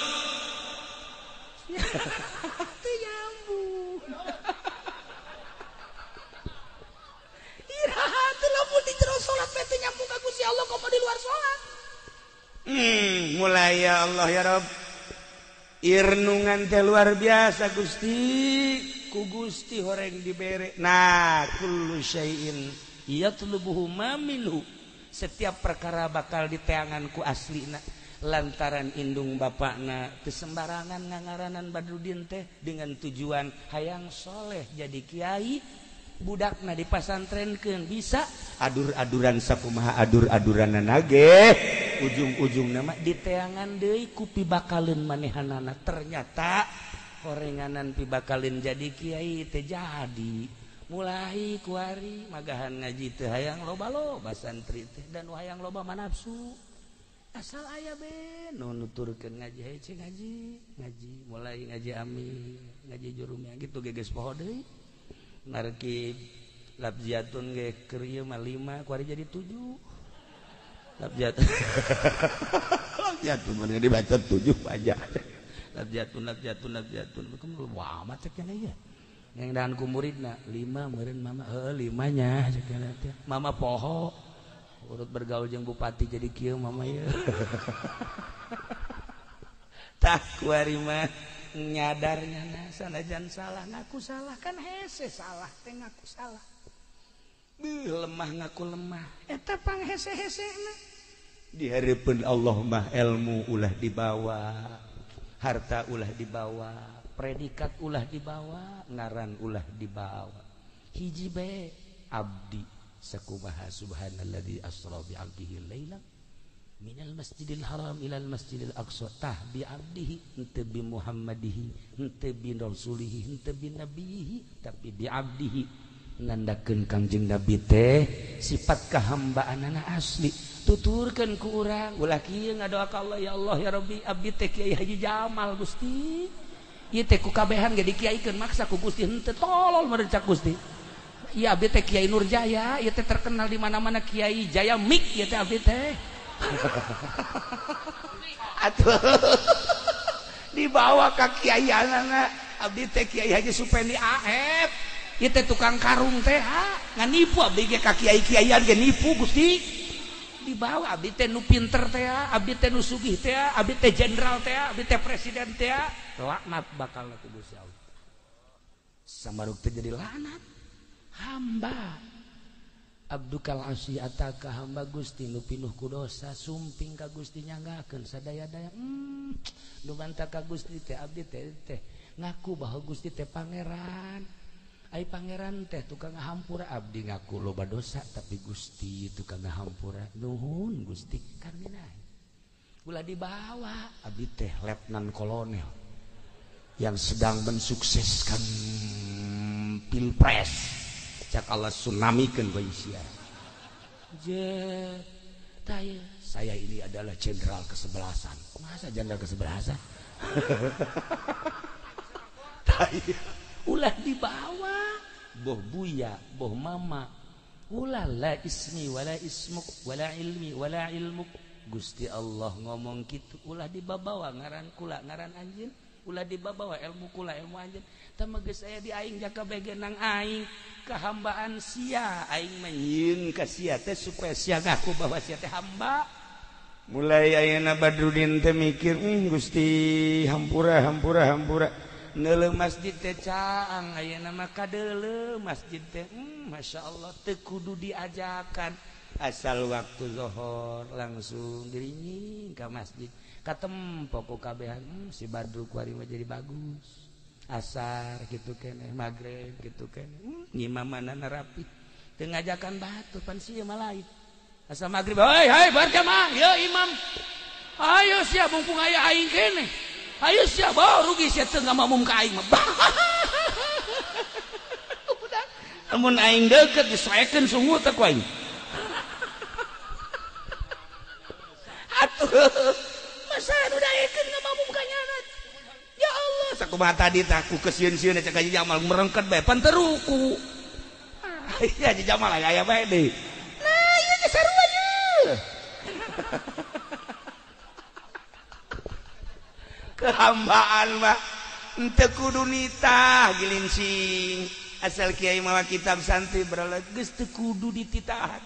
Teu nyambung. Iraha teu lamun di jero salat teh teu nyambung ka Gusti Allah komo di luar salat. Mulai ya Allah ya Rabb. Irnungan teh luar biasa Gusti. Ku Gusti horeng dibere. Nah, kullu syai'in yatlubuhu ma minhu. Setiap perkara bakal diteangan ku aslina. Lantaran indung bapakna teu sembarangan ngangaranan Badrudin teh dengan tujuan hayang soleh jadi kiai, budakna dipasantrenkeun bisa adur-aduran sakumaha adur-aduranna ge ujung-ujungna mah diteangan deui ku pibakaleun manehanana. Ternyata horenganan pibakaleun jadi kiai teh jadi mulai kuari magahan ngaji teh hayang loba-loba santri teh dan hayang loba manapsu. Asal aya be nu nuturkeun ngaji hece ngaji ngaji mulai ngaji ami ngaji jurumnya gitu geges poho deui narki labziatun ge keur ieu mah 5 kuari jadi 7 labziatun labziatun mah dibaca 7 aja labziatun labziatun labziatun kumaha wah amat cek nya ieu yang dahan ku muridna 5 meureun mama heuh 5 nya cek nya teh mama poho urut bergaul jeung bupati jadi kieu mama ieu. Tah kuari mah nyadarnya na sanajan salah ngaku salah kan hese salah teh ngaku salah. Beuh lemah ngaku lemah eta pang hese-hesena. Di hareupeun Allah mah ilmu ulah dibawa, harta ulah dibawa, predikat ulah dibawa, ngaran ulah dibawa. Hiji bae abdi. Sakumaha subhanalladzi asra bi 'abdihi lailan minal masjidil haram ilal masjidil aqsa. Tah bi 'abdihi henteu bi Muhammadihi henteu bi rasulihi henteu bi nabihi tapi bi 'abdihi. Nandakeun Kangjeng Nabi teh sifat kahambaanana asli. Tuturkeun ku urang ulah kieu ngadoa ka Allah ya Allah ya Rabbi abdi teh Kiai Haji Jamal Gusti. Ieu teh ku kabehan ge dikiaikeun maksa ku Gusti henteu tolol meureun cak Gusti. Iya abdi teh Kiai Nurjaya, ieu teh terkenal di mana-mana Kiai Jaya Mik ieu teh abdi teh. Atuh dibawa ka kiaianana abdi teh Kiai Haji Supendi AF. Ieu teh tukang karung teh ha, nganipu abdi ge ka kiai-kiaian ge nipu Gusti. Dibawa abdi teh nu pinter teh, abdi teh nu sugih teh, abdi teh jenderal teh, abdi teh presiden teh. Laknat bakal ku Gusti Allah. Samaruk teh jadi laknat. Hamba abdukal asi ataka hamba Gusti nu pinuh ku dosa sumping ka Gusti nyanggakeun sadaya-daya. Nu bantah ka Gusti teh abdi teh teh ngaku bahwa Gusti teh pangeran. Ai pangeran teh tukang ngahampura abdi ngaku loba dosa tapi Gusti tukang ngahampura. Nuhun Gusti karmina. Ulah dibawa abdi teh letnan kolonel. yang sedang mensukseskan pilpres cak Allah tsunamikeun bae sia. Je taya saya ini adalah jenderal kesebelasan. Masa jenderal kesebelasan? Taya ulah dibawa boh buya boh mama ulah la ismi wala ismuk wala ilmi wala ilmuk. Gusti Allah ngomong gitu ulah dibawa ngaran kula ngaran anjeun, ulah dibawa ilmu kula ilmu anjeun. Tah geus aya di aing jaka begenang aing kehambaan sia aing menyieun ka sia teh supaya sia ngaku bahwa sia teh hamba. Mulai ayeuna Badrudin teh mikir, Gusti hampura hampura hampura. Neuleuh masjid teh caang ayeuna mah kadeuleuh masjid teh Masya Allah teu kudu diajakan. Asal waktu zuhur langsung dirinying ka masjid katempo ku kabehan si Badru kuari mah jadi bagus. Asar gitu keneh magrib gitu keneh ngimamanana rapi teu ngajakan batur pan sia mah lain. Asal magrib hei hei berjamaah ye imam ayo sia mumpung aya aing keneh ayo sia bawa rugi sia teu ngamamum ka aing mah. Amun aing deukeut disoekeun sungut teh ku aing. Atuh masa nu daekeun ngamamum ka nyana. Ya Allah sakumaha tadi tah ku kesieun-sieun cek Haji Jamal merengket bae pan teruku. Iya Haji Jamal aya bae deui. Nah ieu geus sarua ye. Kehambaan mah henteu kudu nitah gilingsing. Asal kiai mawa kitab santri berala geus teu kudu dititahan.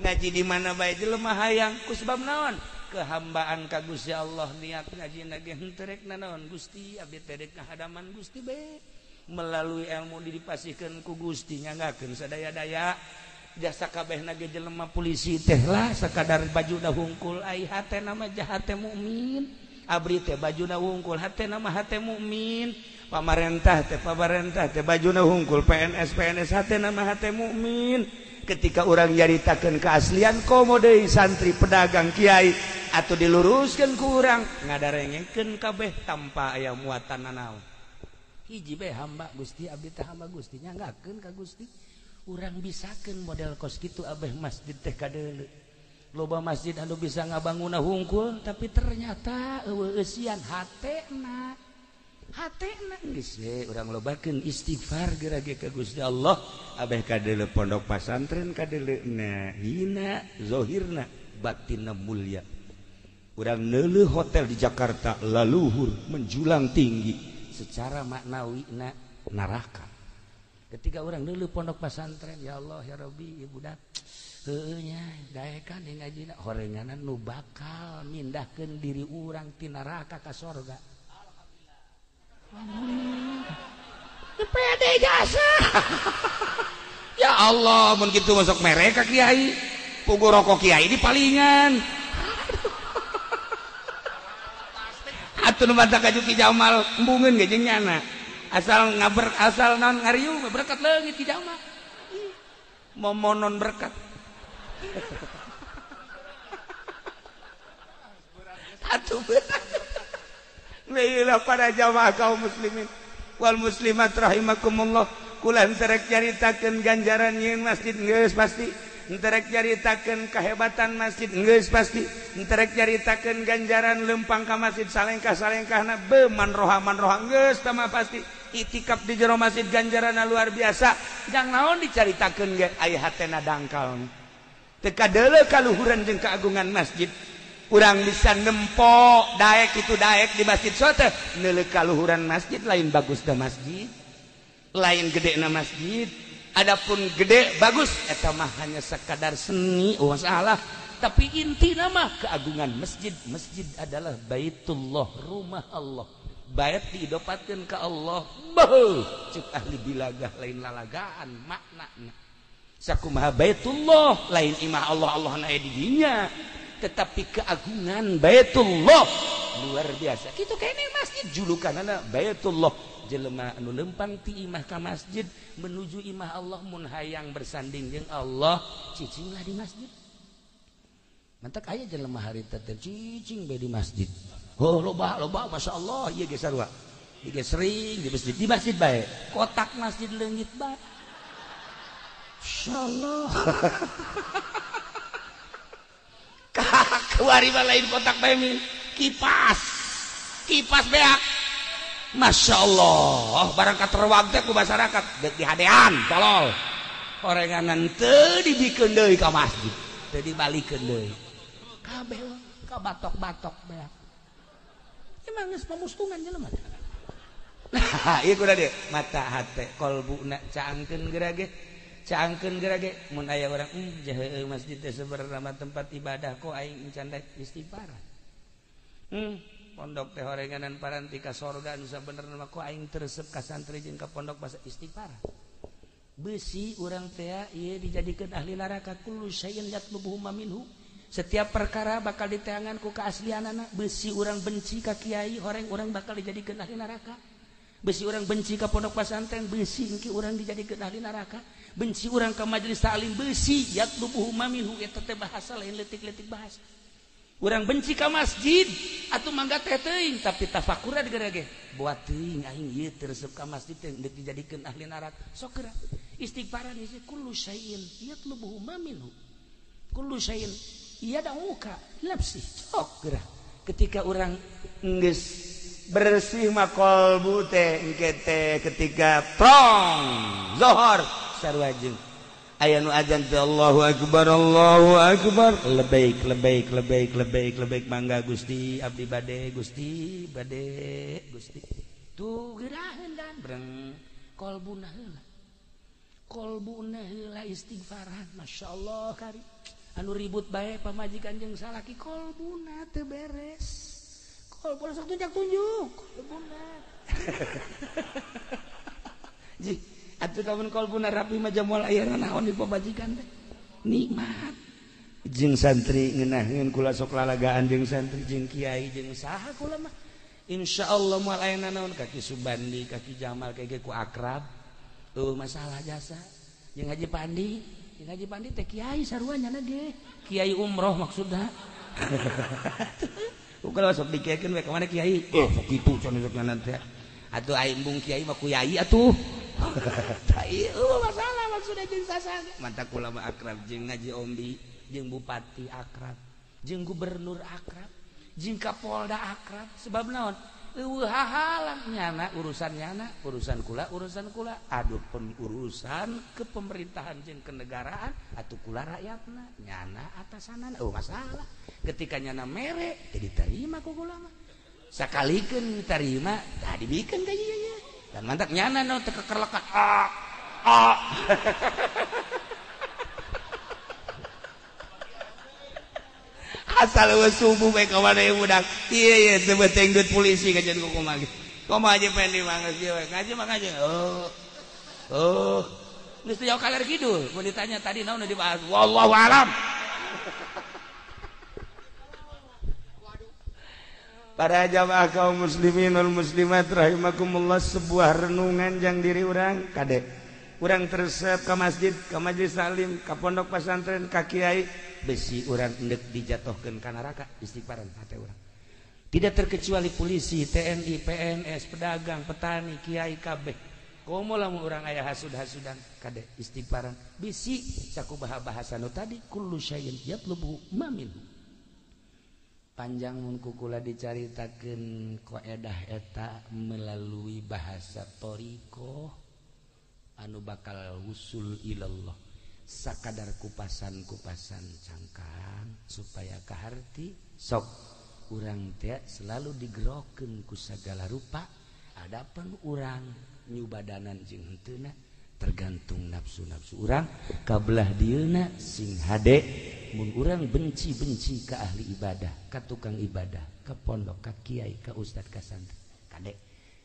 Ngaji di mana bae jelema hayang ku sebab naon? Kehambaan ka Gusti Allah niat ngaji ge henteu rek nanaon Gusti abdi teh rek ngahadaman Gusti bae. Melalui ilmu dipasihkeun ku Gusti nyanggakeun sadaya-daya jasa kabehna ge jelema polisi teh lah sakadar bajuna hungkul ai hatena mah jahat teh mukmin. Abri teh bajuna hungkul hatena mah hate mukmin. Pamarentah teh bajuna hungkul PNS PNS hatena mah hate mukmin. Ketika orang nyaritakeun keaslian komo deui santri pedagang kiai atau diluruskeun ku urang ngadarengekeun kabeh tanpa aya muatan nanaon. Hiji bae hamba Gusti abdi teh hamba Gusti nyanggakeun ka Gusti. Urang bisakeun model kos kitu abeh masjid teh kadeuleu. Loba masjid anu bisa ngabangunna hungkul tapi ternyata eueuh eusian hatena. Hatena geus we urang lobakeun istighfar geura ge ka Gusti Allah abeh kadeuleu pondok pasantren kadeuleuna hina zahirna batinna mulia. Urang neuleuh hotel di Jakarta laluhur menjulang tinggi secara maknawina neraka. Ketika urang neuleuh pondok pasantren ya Allah ya Rabbi ieu budak heueuh nya daekan ngajina horenganan nu bakal mindahkeun diri urang ti neraka ka sorga. Pede jasa. Ya Allah mun kitu masuk mereka kiai pugu rokok kiai di palingan. Atuh nu bantah ka Ki Jamal embungeun ge jeung nyana asal ngaber asal naon ngariung berkat leungit Ki Jamal momonon berkat. Atuh berat. Lailah para jamaah kaum muslimin wal muslimat rahimakumullah. Kula henteu rek nyaritakeun ganjaran nyieun masjid geus pasti, henteu rek nyaritakeun kahebatan masjid geus pasti, henteu rek nyaritakeun ganjaran lempang ka masjid salengkah-salengkahna be manroha manroha geus tah mah pasti. Itikaf di jero masjid ganjaranna luar biasa. Jang naon dicaritakeun ge aya hatena dangkal. Teu kadeuleu kaluhuran jeung keagungan masjid. Urang bisa nempo daek itu daek di masjid sote neuleuh kaluhuran masjid lain bagus da masjid lain gede na masjid. Adapun gede bagus eta mah hanya sekadar seni oh masalah, tapi intina mah keagungan masjid. Masjid adalah baitullah, rumah Allah. Bait diidopatkeun ka Allah. Beuh ceuk ahli bilagah lain lalagaan maknana. Sakumaha baitullah lain imah Allah, Allah na aya di dinya. Tetapi keagungan Baitullah luar biasa. Kitu kene masjid julukanana Baitullah. Jelema anu lempang ti imah ka masjid menuju imah Allah mun hayang bersanding jeung Allah cicinglah di masjid. Mantak aya jelema harita teh cicing bae di masjid. Oh loba loba masyaallah ieu ge sarua. Ieu sering di masjid bae. Kotak masjid leungit bae. Insyaallah. Kakuari mah lain kotak bae min. Kipas. Kipas beak. Masya Allah, barang katerwag teh ku masyarakat deuk dihadean, tolol. Orenganan teu dibikeun deui ka masjid, teu dibalikeun deui. Kabeh ka batok-batok beak. Emang geus pamustungan jelema. Nah, ieu kudu dieu mata hate kolbuna caangkeun geura ge. Caangkeun geura ge mun aya urang jaheueuh masjid teh sebenarna mah tempat ibadah kok aing encan rek istighfar. Pondok teh horenganan paranti ka sorga nu sabenerna mah kok aing teu resep ka santri jeung ka pondok basa istighfar. Besi urang teh ieu dijadikeun ahli neraka kullu syai'in yatlubuhu ma minhu. Setiap perkara bakal diteangan ku keaslianana. Besi urang benci ka kiai horeng urang bakal dijadikeun ahli neraka. Besi urang benci ka pondok pesantren besi engke urang dijadikeun ahli neraka. Benci urang ka majelis taklim besi yatlubuhu ma minhu eta teh bahasa lain leutik-leutik bahasa. Urang benci ka masjid atuh mangga teh teuing tapi tafakuran geura ge buat teuing aing ieu teu resep ka masjid teh deuk dijadikeun ahli neraka. Sok geura istighfaran isi kullu syai'in yatlubuhu ma minhu kullu syai'in yad'uka nafsi. Sok geura ketika urang geus bersih mah qalbu teh engke teh ketika prong zohor sarua jeung aya nu azan teh Allahu akbar Allahu akbar lebaik lebaik lebaik lebaik lebaik mangga Gusti abdi bade Gusti bade Gusti tuh geuraheun kan breng kolbuna heula kolbuna heula istighfaran masyaallah kari anu ribut bae pamajikan jeung salaki kolbuna teu beres kolbuna sok tunjuk-tunjuk kolbuna ji atuh lamun kolbuna rapi mah jamual aya naon di pamajikan teh nikmat jeung santri ngeunaheun kula sok lalagaan jeung santri jeung kiai jeung saha kula mah insyaallah moal aya naon kaki Subandi kaki Jamal kege ku akrab eueuh masalah jasa jeung Haji Pandi jeung Haji Pandi teh kiai sarua nyana ge kiai umroh maksudna kula sok dikekeun we ka mana kiai sok kitu cenah sok nyana teh atuh aing bung kiai mah ku yai atuh. Ieu masalah maksudna jeung sasaga. Mantap kula mah akrab jeung Haji Ombi, jeung bupati akrab, jeung gubernur akrab, jeung kapolda akrab. Sebab naon? Eueuh hahalang nyana urusan nyana, urusan kula, urusan kula. Aduh pun urusan kepemerintahan jeung kenegaraan atuh kula rakyatna, nyana atasanana. Eueuh masalah. Ketika nyana mere teu diterima ku kula mah. Sakalikeun diterima, tah dibikeun ka ieu nya. Dan mantak nyana no teu kekerlekan. Ah ah. Asal eueuh subuh bae ka mana ieu budak. Ieu ieu teu beteng duit polisi kajian ku kumaha ge. Kumaha aja pengen mangges ieu we. Ngaji mah ngaji. Oh. Oh. Geus teu jauh kaler kidul. Mun ditanya tadi naon nu dibahas? Wallahu alam. Para jamaah kaum muslimin wal muslimat rahimakumullah, sebuah renungan jang diri urang kade. Urang teresep ka masjid, ka majelis taklim, ka pondok pesantren, ka kiai, besi urang endek dijatuhkeun ka neraka istighfaran hate urang. Tidak terkecuali polisi, TNI, PNS, pedagang, petani, kiai kabeh. Komo lamun urang aya hasud-hasudan kade istighfaran. Bisi sakubaha bahasa nu tadi kullu syai'in yatlubu ma minhu. Panjang mun kukula dicaritakeun koedah eta melalui bahasa thariqah anu bakal wusul ilallah sakadar kupasan-kupasan cangkang supaya kaharti sok urang teh selalu digerokeun ku sagala rupa adapun urang nyubadanan jeung henteuna tergantung nafsu-nafsu urang kabelah dieuna sing hade mun urang benci-benci ka ahli ibadah, ka tukang ibadah, ka pondok, ka kiai, ka ustad, ka santri kade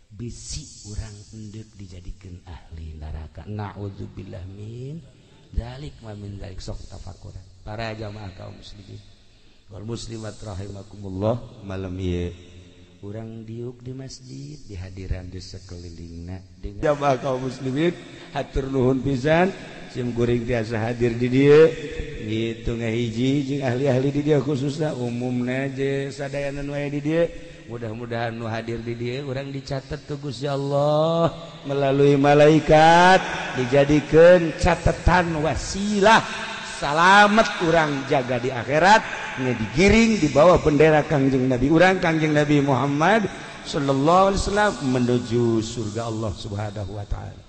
bisi urang endek dijadikeun ahli neraka. Na'udzubillah min dzalik wa min dzalik. Sok tafakuran para jamaah kaum muslimin wal muslimat rahimakumullah. Malam ieu urang diuk di masjid di hadiran di sekelilingna dengan jamaah kaum muslimin, hatur nuhun pisan sim kuring tiasa hadir di dieu gitu ngahiji jeung ahli-ahli di dieu khususna umumna je sadayana nu aya di dieu. Mudah-mudahan nu hadir di dieu urang dicatat ku Gusti Allah melalui malaikat, dijadikeun catatan wasilah salamet urang jaga di akhirat, nya digiring di bawah bendera Kangjeng Nabi urang, Kangjeng Nabi Muhammad sallallahu alaihi wasallam menuju surga Allah Subhanahu wa taala.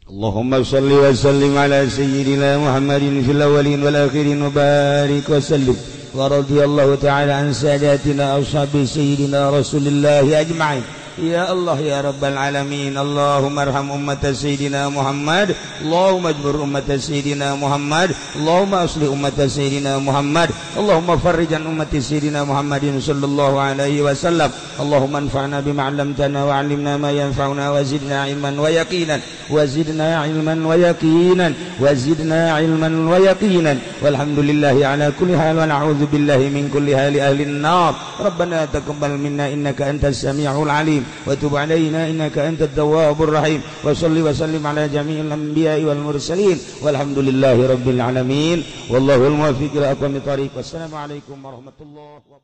Allahumma shalli wa sallim ala sayyidina Muhammadin fil awwalin wal akhirin wa barik wa sallim wa radhiyallahu ta'ala an sadatina ashabi sayyidina Rasulillah ajma'in. Ya Allah ya Rabbal Alamin, Allahumma arham ummat sayyidina Muhammad, Allahumma ajbur ummat sayyidina Muhammad, Allahumma aslih ummat sayyidina Muhammad, Allahumma farrijan ummat sayyidina Muhammadin sallallahu alaihi wasallam. Allahumma anfa'na bima 'allamtana wa 'allimna ma yanfa'una wa zidna 'ilman wa yaqinan, wa zidna 'ilman wa yaqinan, wa zidna 'ilman wa yaqinan. Walhamdulillahi ala kulli hal wa na'udzu billahi min kulli hali ahli an-nar. Rabbana taqabbal minna innaka antas samiul 'alim wa tub alaina innaka antat tawwabur rahim. Wa salli wa sallim ala jami'il anbiya'i wal mursalin. Walhamdulillahi rabbil alamin. Wallahul muwaffiq ila aqwamit thariq. Wassalamu alaikum warahmatullahi wabarakatuh.